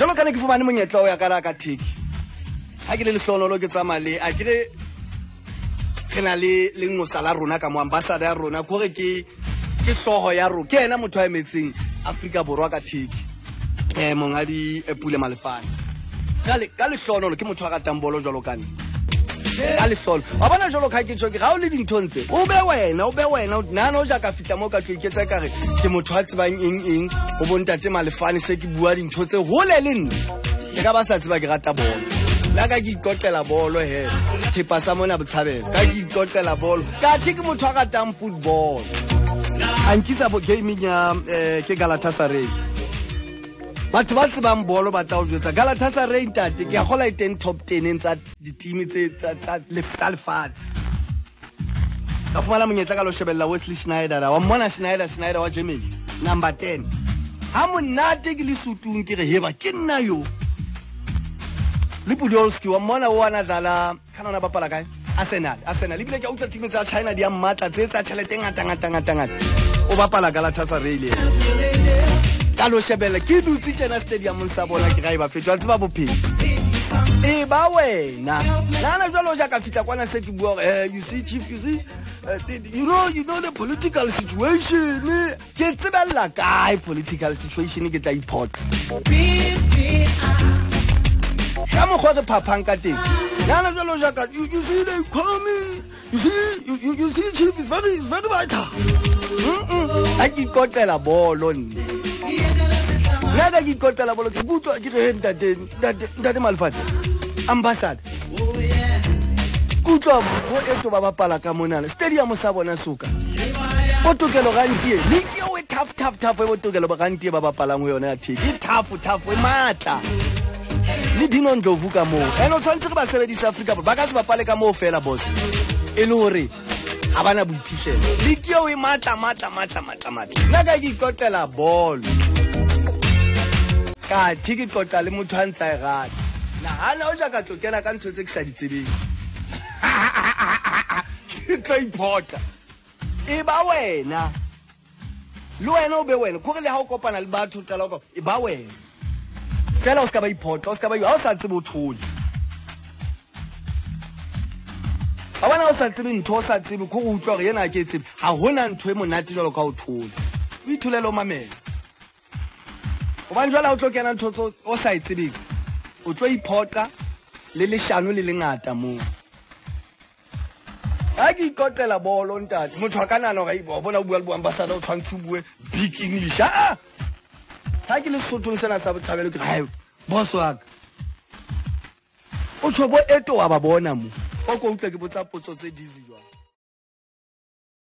Jwalo ka ne ke fumane monyetla o ya ka la ka Turkey. Ha ke le lehlonolo ke tsamaya le a ke re re na le lenqosa la rona ka mo ambassador ya rona kore ke hlooho ya rona ke yena motho a emetseng Afrika Borwa ka Turkey monghadi Pule Malefane. Ka lehlonolo ke motho a ratang bolo jwalo ka nna. Ka lehlolo wa bona jwalo ka ke tjho ke ga o le dinthong tse o be wena nana o ja ka fihla mo ka tlo iketsa ka re ke motho a tsebang eng eng ho bontate Malefane se ke bua dintho tse hole le nna ke ka ba sa tseba ke rata bolo la ka ke iqoqela bolo he thepa sa mona botshabelo ka ke iqoqela bolo ka the ke motho a ratang football a nkisa bo gaming ya ke Galatasaray. Batho ba tsebang bolo ba tla o jwetsa Galatasaray ntate ke a kgola e teng top 10 tsa ditimi tse tsa lefatshe. Ka fumana monyetla ka lo shebella Wesley Sneijder wa mmona Sneijder wa Germany number 10. Ha monate ke le sutung ke re heba ke nna yo. Le Podolski wa mmona o ana dlala kana ona bapala kae? Arsenal ebile ke a utlwa team tsa China di a mmatla tse tsa tjhelete ngata ngata ngata ngata. O bapala Galatasaray le ka lo shebella ke dutse tjena stadium sa bona ke ga e ba fetwa tseba bophelo. E ba wena nana jwalo ja ka fihla kwana se ke bua hore you see chief you see you know the political situation ke tsebella kae political situation ke tla iphoqa ka mokgwa re phaphang ka teng nana jwalo ja ka you see the economy you see you see chief is very vital. Ha ke iqoqela bolo nne nna ka ke iqoqela bolo ke utlwa ke re ntate Malefane ambassador kutlwa bo eto ba bapala ka monana stadium sa bona soka bo tokelo gantie le ke o tough e bo tokelo ba gantie ba bapalang ho yona ya Turkey tough e matla le Dino Ndlovu ka moo ene o tshwanetse re ba sebedisa Afrika Borwa ba ka se bapale ka moo fela boss e le hore ha bana boiphihlelo le ke o e matla nna ka ke iqoqela bolo ka thi ke qoqa le motho a ntsa e rata nahana o ja ka tlo kena ka ntho tse ke sa di tsebeng ke tlo iphoqa e ba wena le wena o be wena kore le ha o kopana le batho o qala o e ba wena fela o ska ba iphoqa o ska ba ha o sa tsebe o thole a bona o sa tsebe ntho o sa tsebe ko o utlwa hore yena ke tsebe ha hona ntho e monate jwalo ka o thole o itholele o mamela hobane jwale ha o tlo kena ntho tse o sa e tsebeng o tlo iphoqa le leshano le lengata moo. Ha ke iqoqela bolo ntate motho a ka nahana hore wa bona o bua le bo ambassador o tshwanetse o bue big English ha ke le Sesothong sena sa botshabelo ke re boss wa ka o tjho bo eto wa ba bona mo o ko utlwa ke botsa potso tse dizzy jwang.